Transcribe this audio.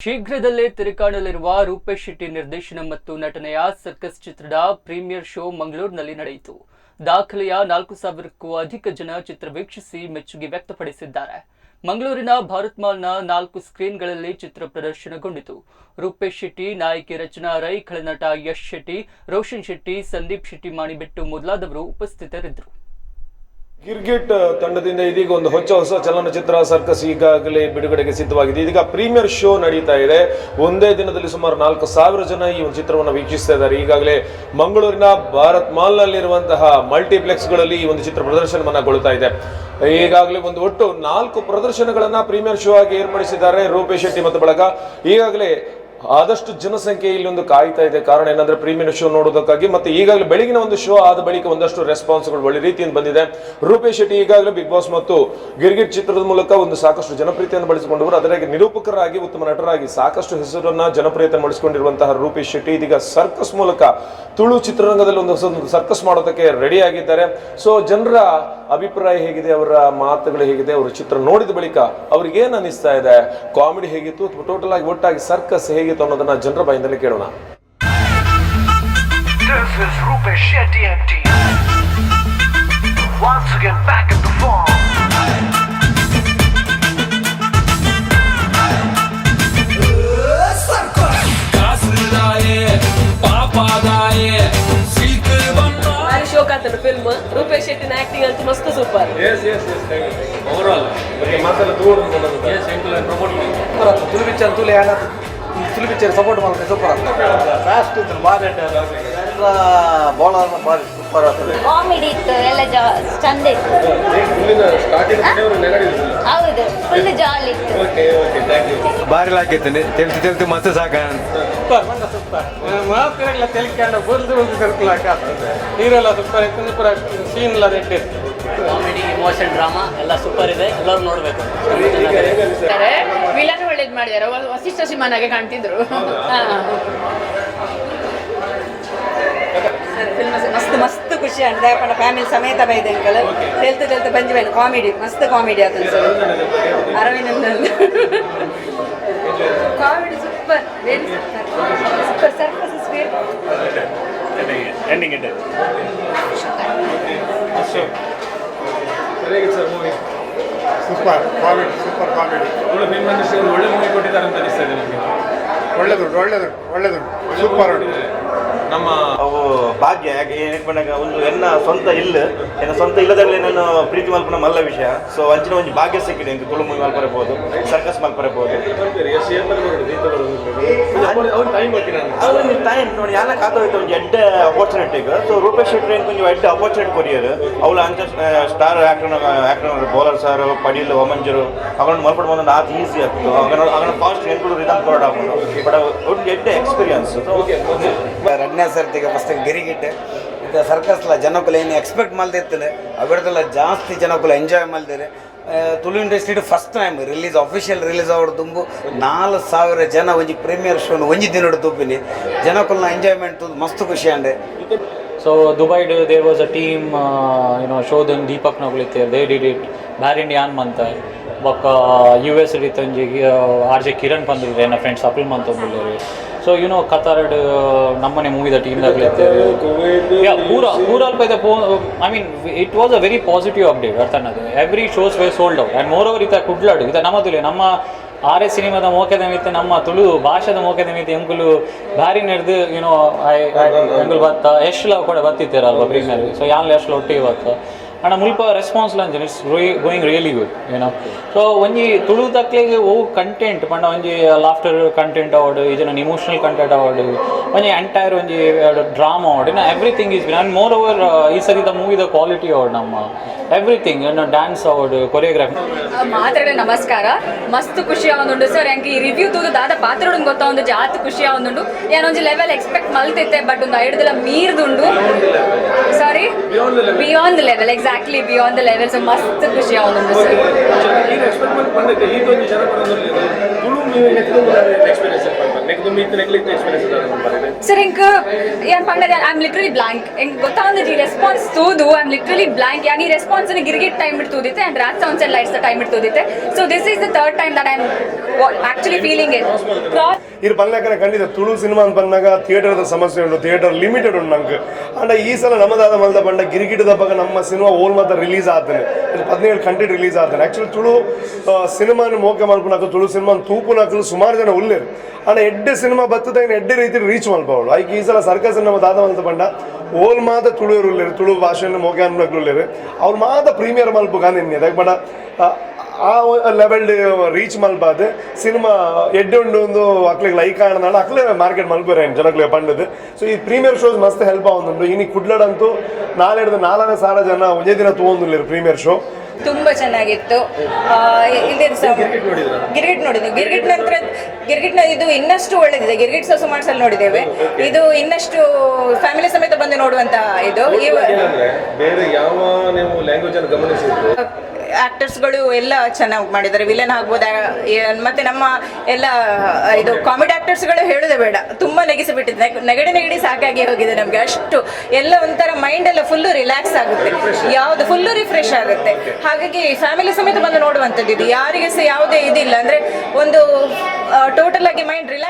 ಶೀಘ್ರದಲ್ಲೇ ತೆರೆಕಾಣಲಿರುವ ರೂಪೇಶ್ ಶೆಟ್ಟಿ ನಿರ್ದೇಶನ ಮತ್ತು ನಟನೆಯ ಸರ್ಕಸ್ ಚಿತ್ರದ ಪ್ರೀಮಿಯರ್ ಶೋ ಮಂಗಳೂರಿನಲ್ಲಿ ನಡೆಯಿತು. ದಾಖಲೆಯ 4000ಕ್ಕೂ ಅಧಿಕ ಜನ ಚಿತ್ರ ವೀಕ್ಷಿಸಿ ಮೆಚ್ಚುಗೆ ವ್ಯಕ್ತಪಡಿಸಿದ್ದಾರೆ. ಮಂಗಳೂರಿನ ಭಾರತ್ ಮಾಲ್ನ ನಾಲ್ಕು ಸ್ಕ್ರೀನ್ಗಳಲ್ಲಿ ಚಿತ್ರ ಪ್ರದರ್ಶನಗೊಂಡಿತು. ರೂಪೇಶ್ ಶೆಟ್ಟಿ, ನಾಯಕಿ ರಚನಾ ರೈ, ಖಳನಟ ಯಶ್ ಶೆಟ್ಟಿ, ರೋಷನ್ ಶೆಟ್ಟಿ, ಸಂದೀಪ್ ಶೆಟ್ಟಿ ಮಾಣಿಬೆಟ್ಟು ಮೊದಲಾದವರು ಉಪಸ್ಥಿತರಿದ್ದರು. ಗಿರ್ಗಿಟ್ ತಂಡದಿಂದ ಇದೀಗ ಒಂದು ಹೊಚ್ಚ ಹೊಸ ಚಲನಚಿತ್ರ ಸರ್ಕಸ್ ಈಗಾಗಲೇ ಬಿಡುಗಡೆಗೆ ಸಿದ್ಧವಾಗಿದೆ. ಇದೀಗ ಪ್ರೀಮಿಯರ್ ಶೋ ನಡೀತಾ ಇದೆ. ಒಂದೇ ದಿನದಲ್ಲಿ ಸುಮಾರು 4000 ಜನ ಈ ಒಂದು ಚಿತ್ರವನ್ನು ವೀಕ್ಷಿಸ್ತಾ ಇದ್ದಾರೆ. ಈಗಾಗಲೇ ಮಂಗಳೂರಿನ ಭಾರತ್ ಮಾಲ್ನಲ್ಲಿರುವಂತಹ ಮಲ್ಟಿಪ್ಲೆಕ್ಸ್ಗಳಲ್ಲಿ ಈ ಒಂದು ಚಿತ್ರ ಪ್ರದರ್ಶನವನ್ನಗೊಳ್ತಾ ಇದೆ. ಈಗಾಗಲೇ ಒಂದು ಒಟ್ಟು ನಾಲ್ಕು ಪ್ರದರ್ಶನಗಳನ್ನ ಪ್ರೀಮಿಯರ್ ಶೋ ಆಗಿ ಏರ್ಪಡಿಸಿದ್ದಾರೆ ರೂಪೇಶ್ ಶೆಟ್ಟಿ ಮತ್ತು ಬಳಗ. ಈಗಾಗಲೇ ಆದಷ್ಟು ಜನಸಂಖ್ಯೆ ಇಲ್ಲಿ ಒಂದು ಕಾಯ್ತಾ ಇದೆ. ಕಾರಣ ಏನಂದ್ರೆ ಪ್ರೀಮಿಯರ್ ಶೋ ನೋಡೋದಕ್ಕಾಗಿ. ಮತ್ತೆ ಈಗಾಗಲೇ ಬೆಳಗಿನ ಒಂದು ಶೋ ಆದ ಬಳಿಕ ಒಂದಷ್ಟು ರೆಸ್ಪಾನ್ಸ್ಗಳು ಒಳ್ಳೆ ರೀತಿಯಿಂದ ಬಂದಿದೆ. ರೂಪೇಶ್ ಶೆಟ್ಟಿ ಈಗಾಗಲೇ ಬಿಗ್ ಬಾಸ್ ಮತ್ತು ಗಿರ್ಗಿಟ್ ಚಿತ್ರದ ಮೂಲಕ ಒಂದು ಸಾಕಷ್ಟು ಜನಪ್ರಿಯತೆಯನ್ನು ಬಳಸಿಕೊಂಡವರು. ಅದರಾಗಿ ನಿರೂಪಕರಾಗಿ, ಉತ್ತಮ ನಟರಾಗಿ ಸಾಕಷ್ಟು ಹೆಸರನ್ನ, ಜನಪ್ರಿಯತೆ ಬಳಸಿಕೊಂಡಿರುವಂತಹ ರೂಪೇಶ್ ಶೆಟ್ಟಿ ಇದೀಗ ಸರ್ಕಸ್ ಮೂಲಕ ತುಳು ಚಿತ್ರರಂಗದಲ್ಲಿ ಒಂದು ಹೊಸ ಒಂದು ಸರ್ಕಸ್ ಮಾಡೋದಕ್ಕೆ ರೆಡಿ ಆಗಿದ್ದಾರೆ. ಸೊ ಜನರ ಅಭಿಪ್ರಾಯ ಹೇಗಿದೆ, ಅವರ ಮಾತುಗಳು ಹೇಗಿದೆ, ಅವರ ಚಿತ್ರ ನೋಡಿದ ಬಳಿಕ ಅವ್ರಿಗೆ ಏನ್ ಅನಿಸ್ತಾ ಇದೆ, ಕಾಮಿಡಿ ಹೇಗಿತ್ತು ಅಥವಾ ಟೋಟಲ್ ಆಗಿ ಒಟ್ಟಾಗಿ ಸರ್ಕಸ್ ಹೇಗಿತ್ತು ಅನ್ನೋದನ್ನ ಜನರ ಬಾಯಿಂದಲೇ ಕೇಳೋಣ. This is Rupesh Shetty and team. Once again back in the form. ಕಾಸುದಾಯೆ ಪಾಪಾದಾಯೆ ಸಿಲ್ಕ್ ಬಣ್ಣ. ಭಾರಿ ಶೋಕ್ ಆತನು ಫಿಲ್ಮ್. ರೂಪೇಶ್ ಶೆಟ್ಟಿನ ಆಕ್ಟಿಂಗ್ ಅಂತೂ ಮಸ್ತ್ ಸೂಪರ್. ಓವರ್ ಮಾತೆಲ್ಲ. ತುಳು ಪಿಕ್ಚರ್ ತುಳು ಏನ ತುಳು ಪಿಕ್ಚರ್ ಸಪೋರ್ಟ್ ಮಾಡ್ತಾರೆ, ಸೂಪರ್ ಫಾಸ್ಟ್ ಇತ್ತು, ಭಾರಿ ಬಾಲರ್, ಭಾರಿ ಸೂಪರ್ ಆಗ್ತದೆ. ಕಾಮಿಡಿ ಇತ್ತು ಎಲ್ಲ, ಚಂದ ಇತ್ತು. ಹೌದು, ಫುಲ್ ಜಾಲಿ ಇತ್ತು. ಬಾರಿ ಲಾಕಿತ್ತು. ತೆಲ್ತಿ ತೆಲ್ತಿ ಮಸ್ತ್ ಸಾಕ. ಸೂಪರ್ ಬಂದ ಸೂಪರ್ ಮಾತಿರಲ್ಲ. ತೆಲಿಕೊಂಡು ಬುರ್ದು ಬುರ್ದು ಕರ್ಕಲಾಕ ಹೀರೆಲ್ಲ ಸೂಪರ್ ಇತ್ತು. ಸೂಪರ್ ಸೀನ್ ಎಲ್ಲ ಇಟ್ಟಿತ್ತು. ಕಾಮಿಡಿ, ಇಮೋಷನ್, ಡ್ರಾಮಾ ಎಲ್ಲ ಸೂಪರ್ ಇದೆ. ಎಲ್ಲರೂ ನೋಡಬೇಕು. ವಿಲನ್ ಒಳ್ಳೇದು ಮಾಡಿದ್ದಾರೆ. ವಸಿಷ್ಠ ಸಿಂಹನಾಗೆ ಕಾಣ್ತಿದ್ರು. ಸರ್, ಫಿಲ್ಮ್ ಮಸ್ತ್ ಮಸ್ತ್ ಖುಷಿ ಅಂಡ್ ದಯಪಂಡ ಫ್ಯಾಮಿಲಿ ಸಮೇತ ಬೈದೆ ಅಂಕಲ್. ತೆಲ್ತು ತೆಲ್ತು ಬಂಜಿ ಬೈನು. ಕಾಮಿಡಿ, ಮಸ್ತ್ ಕಾಮಿಡಿ ಆತನ sir. Aravind comedy super, very super, super. Circus is very ending ಇದೆ. Sir, movie? Super comedy, super comedy. Tulu film industry ಒಂದು ಒಳ್ಳೆ ಮೂವಿ ಕೊಟ್ಟಿದ್ದಾರೆ ಅಂತ ಅನಿಸ್ತಾ ಇದೆ ನಿಮಗೆ? ಒಳ್ಳೇದುಂಟು, ಒಳ್ಳೇದುಂಟು, ಒಳ್ಳೇದುಂಟು, ಸೂಪರ್ ಉಂಟು. ನಮ್ಮ ಅವು ಭಾಗ್ಯ. ಯಾಕೆ ಏನಕ್ಕೆ ಪಂಡಾಗ ಒಂದು ಎನ್ನ ಸ್ವಂತ ಇಲ್ಲ, ಎನ್ನ ಸ್ವಂತ ಇಲ್ಲದಾಗಲೇ ನಾನು ಪ್ರೀತಿ ಮಲ್ಪನ ಮಲ್ಲ ವಿಷಯ. ಸೊ ಅಂಚಿನ ಒಂಜಿ ಭಾಗ್ಯ ಸಿಕ್ಕಿದೆ ಎಂಕ್. ತುಳು ಮೂವಿ ಮಲ್ಪರಬಹುದು, ಸರ್ಕಸ್ ಮಲ್ಪರಬಹುದು. ಟೈಮ್ ಬರ್ತೀನಿ. ಅವನು ಟೈಮ್ ನೋಡಿ ಯಾನ ಕಾತೋಯ್ತು ಒಂಜಿ ಎಡ್ಡೆ ಅಪರ್ಚುನಿಟಿ. ಸೊ ರೂಪೇಶ್ ಶೆಟ್ಟಿ ಎಂಕ್ ಒಂಜಿ ಎಡ್ಡೆ ಅಪರ್ಚುನಿಟಿ ಕೊರಿಯರ್. ಅವಳು ಅಂಚ star actor actor bowler sir, Padil, Vamanjoor ಅವನು ಮಲ್ಪಡ್ ಬಂದ ಆತ ಈಸಿ ಆಗ್ತು. ಅವನ ಅವನ ಫಾಸ್ಟ್ ಎಂಕುಲು ರಿದಮ್ ಕೊರಡ್ ಆಪುಂಡು. ಬಟ್ ಒಂಜಿ ಎಡ್ಡೆ ಎಕ್ಸ್ಪೀರಿಯನ್ಸ್. ರಡ್ನೇ ಸರ್ತಿಗೆ ಫಸ್ಟ್ ಗಿರಿಗಿಟ್ಟೆ ಇದು ಸರ್ಕಸ್ಲ ಜನಕ್ಕುಲ ಏನು ಎಕ್ಸ್ಪೆಕ್ಟ್ ಮಲ್ದಿತ್ತಲೆ ಅವಿಡ್ದಲ್ಲ ಜಾಸ್ತಿ ಜನಕ್ಕುಲ ಎಂಜಾಯ್ ಮಲ್ದಿರೆ. Tulu industry first time release, official release ಅವಡು ತುಂಬು 4000 ಜನ ಒಂಜಿ ಪ್ರೀಮಿಯರ್ ಶೋನ್ ಒಂಜಿ ದಿನಡು ತೂಪಿನಿ. ಜನಕ್ಕುಲ್ನ ಎಂಜಾಯ್ಮೆಂಟ್ ಮಸ್ತ್ ಖುಷಿ ಅಂಡೆ. So ದುಬೈಡ್ there was a team, Shodhan, Deepak ನಗುಲಿತ್ತೇರ್, they did it. ಬ್ಯಾರಿಂಡ್ ಯಾನ್ ಮಂತ. ಬೊಕ್ಕ ಯು ಎಸ್ ಇತ್ತೊಂಜಿ ಆರ್ ಜೆ ಕಿರಣ್ ಪಂದಿಲ್ರೆ, ಎನ್ನ ಫ್ರೆಂಡ್ಸ್ ಅಪಲ್ ಮಂತೊಂದುಲ್ಲೆರ್. ಸೊ you know ಕತಾರ್ಡ್ ನಮ್ಮನೆ ಮೂವಿದ ಟೀಮ್ ದಕ್ಲಿತ್ತೇರ್. ಯಾ, ಪೂರ ಪೂರ ಅಲ್ಪ ಇದೆ. I mean, it was a very positive update. ಅರ್ಥ ಅನ್ನೋದು every shows were sold out and moreover ಇತ್ತ ಕುಡ್ಲಾಡು ಇತ್ತ ನಮ್ಮದುಲೆ ನಮ್ಮ ಆರ್ ಎಸ್ ಸಿನಿಮಾದ ಮೋಕೆದ ಮಿತ್ತು, ನಮ್ಮ ತುಳು ಭಾಷೆದ ಮೋಕೆದ ಮಿತ್ತು ಎಂಕುಲು ಭಾರಿ ನಡೆದು ಯುನೋ I ಎಂಕುಲು ಬತ್ತ ಯಶ್ಲ ಕೂಡ ಬತ್ತಿತ್ತೀರಲ್ವ ಪ್ರೀಮಿಯರ್. ಸೊ ಯಾನ್ಲ ಯಶ್ಲ ಒಟ್ಟಿಗೆ ಬತ್ತ. ಅಣ್ಣ ಮುಲ್ಪ response ಲಂಚನ್ it's going really good. So ಒಂಜಿ ತುಳು ತಕ್ಲೆಗ್ ಓ ಕಂಟೆಂಟ್ ಪಂಡ ಒಂಜಿ ಲಾಫ್ಟರ್ ಕಂಟೆಂಟ್ ಅವಡ್, ಇಜನ ಇಮೋಷನಲ್ ಕಂಟೆಂಟ್ ಅವಡ್, ಒಂಜಿ ಎಂಟೈರ್ ಒಂಜಿ drama ಅವಡ್, everything is. And more over ಈ ಸರಿದ ಮೂವಿದ ಕ್ವಾಲಿಟಿ ಅವಡ್, ನಮ್ಮ ಎವ್ರಿಥಿಂಗ್ ಡ್ಯಾನ್ಸ್ ಅವಡ್, ಕೊರಿಯೋಗ್ರಾಫಿ. ಮಾತಾಡ ನಮಸ್ಕಾರ. ಮಸ್ತ್ ಖುಷಿ ಆವೊಂದುಂಡು ಸರ್. ಎಂಕ್ ಈ ರಿವ್ಯೂ ತೂದು ದಾದ ಪಾತ್ರಡು ಗೊತ್ತಾ ಒಂದು ಜಾತ್ ಖುಷಿ ಆವೊಂದುಂಡು. ಯಾನೊಂಜಿ ಲೆವೆಲ್ ಎಕ್ಸ್ಪೆಕ್ಟ್ ಮಲ್ತಿತ್ತೆ, ಬಟ್ ಒಂದು ಐಡ್ದಲ ಮೀರ್ದುಂಡು. Sorry, beyond level, exactly beyond the level. So ಮಸ್ತ್ ಖುಷಿ ಆವೊಂದುಂಡು ಸರ್. ಎಕ್ಸ್ಪೆಕ್ಟ್ ಬಂದೈತೆ ಈ ಒಂದು ಜನ ತುಳು ಎಕ್ಸ್ಪೀರಿಯನ್ಸ್. ಸರ್, ಎಂಕ್ ಯಾನ್ ಪಂಡ, I am literally blank. ಎಂಕ್ ಗೊತ್ತಾವಂದಿಜಿ. ರೆಸ್ಪಾನ್ಸ್ ತೂದು I am literally blank. ಯಾನ್ ಈ ರೆಸ್ಪಾನ್ಸ್ ಗಿರ್ಗಿಟ್ ಟೈಮ್ ಇಟ್ಟು ತೂದಿತ್ತೆ and Raj sounds and lights time ಇಟ್ಟು ತೂದಿತ್ತೆ. So this is the third time that I am actually feeling it. ಇರು ಪನ್ಲೆಕ್ಕನೆ ಖಂಡಿತ ತುಳು ಸಿನಿಮಾ ಅಂತ ಬಂದಾಗ ಥಿಯೇಟರ್ದ ಸಮಸ್ಯೆ ಉಂಟು, ಥಿಯೇಟರ್ ಲಿಮಿಟೆಡ್ ಉಂಟು ನಂಗೆ. ಅಂಡ ಈ ಸಲ ನಮ್ಮದಾದ ಮಲ್ದ ಬಂಡ ಗಿರಿಗಿಟದ ಬಗ್ಗೆ ನಮ್ಮ ಸಿನಿಮಾ ಓಲ್ ಮಾತ್ರ ರಿಲೀಸ್ ಆತನೆ, 17 ಕಂಟೆಂಟ್ ರಿಲೀಸ್ ಆತನೆ. ಆಕ್ಚುಲಿ ತುಳು ಸಿನಿಮಾನ ಮೋಕೆ ಮಲ್ಪುನಕಲು, ತುಳು ಸಿನಿಮಾ ತೂಪುನಕಲು ಸುಮಾರು ಜನ ಉಲ್ಲೇರು. ಅಂಡ ಎಡ್ಡೆ ಸಿನಿಮಾ ಬತ್ತದ ಎಡ್ಡೆ ರೀತಿ ರೀಚ್ ಮಲ್ಪವಳು. ಐಕ್ ಈ ಸಲ ಸರ್ಕಸ್ ನಮ್ಮ ದಾದ ಮಲ್ತ ಬಂಡ ಓಲ್ ಮಾತ ತುಳುವರು ಉಲ್ಲೇರು, ತುಳು ಭಾಷೆಯನ್ನು ಮೋಕೆ ಅನ್ಬಕ್ಲು ಉಲ್ಲೇರು. ಅವ್ರು ಮಾತ ಪ್ರೀಮಿಯರ್ ಮಲ್ಪು ಕಾನಿನ್ನೆ ಬಡ ಆ ಲೆವೆಲ್ ರೀಚ್ ಮಲ್ಪಾದ್ ಸಿನಿಮಾ ಎಡ್ಡೆ ಉಂಡು ಒಂದು ಅಕ್ಲಿಗೆ ಲೈಕ್ ಆಣನಾಡ ಅಕ್ಲೆ ಮಾರ್ಕೆಟ್ ಮಲ್ಪುರೆ ಜನಕ್ಲೆ ಪಂಡದು. ಸೊ ಈ ಪ್ರೀಮಿಯರ್ ಶೋಸ್ ಮಸ್ತ್ ಹೆಲ್ಪ್ ಆವೊಂದುಂಡು. ಇನಿ ಕುಡ್ಲಡಂತೂ ನಾಲೆಡ್ದು 4,500 ಜನ ಒಂದೇ ದಿನ ತೂವೊಂದುಲ್ಲೆರ್ ಪ್ರೀಮಿಯರ್ ಶೋ. ತುಂಬಾ ಚೆನ್ನಾಗಿತ್ತು. ಇಲ್ಲಿ ಗಿರ್ಗಿಟ್ ನೋಡಿದ್ವಿ. ಗಿರ್ಗಿಟ್ ನಂತರ ಗಿರ್ಗಿಟ್ನ ಇದು ಇನ್ನಷ್ಟು ಒಳ್ಳೆದಿದೆ. ಗಿರ್ಗಿಟ್ ಸಹ ಸುಮಾರು ಸಲ ನೋಡಿದ್ದೇವೆ. ಇದು ಇನ್ನಷ್ಟು ಫ್ಯಾಮಿಲಿ ಸಮೇತ ಬಂದು ನೋಡುವಂತಹ ಇದು. ಬೇರೆ ಯಾವ ನೀವು ಲ್ಯಾಂಗ್ವೇಜ್ ಅನ್ನು ಗಮನಿಸಿದ್ರು? ಆಕ್ಟರ್ಸ್ಗಳು ಎಲ್ಲ ಚೆನ್ನಾಗಿ ಮಾಡಿದ್ದಾರೆ. ವಿಲನ್ ಆಗ್ಬೋದು, ಮತ್ತೆ ನಮ್ಮ ಎಲ್ಲ ಇದು ಕಾಮಿಡಿ ಆಕ್ಟರ್ಸ್ಗಳು ಹೇಳೋದೇ ಬೇಡ. ತುಂಬಾ ನೆಗಿಸಿಬಿಟ್ಟಿದೆ. ನೆಗಡಿ ನೆಗಡಿ ಸಾಕಾಗಿ ಹೋಗಿದೆ ನಮಗೆ ಅಷ್ಟು. ಎಲ್ಲ ಒಂಥರ ಮೈಂಡ್ ಎಲ್ಲ ಫುಲ್ಲು ರಿಲ್ಯಾಕ್ಸ್ ಆಗುತ್ತೆ, ಯಾವುದು ಫುಲ್ಲು ರಿಫ್ರೆಶ್ ಆಗುತ್ತೆ. ಹಾಗಾಗಿ ಫ್ಯಾಮಿಲಿ ಸಮೇತ ಬಂದು ನೋಡುವಂಥದ್ದು ಇದು. ಯಾರಿಗೆ ಸಹ ಯಾವುದೇ ಇದಿಲ್ಲ. ಅಂದ್ರೆ ಒಂದು ಟೋಟಲ್ ಆಗಿ ಮೈಂಡ್ ರಿಲ್ಯಾಕ್ಸ್.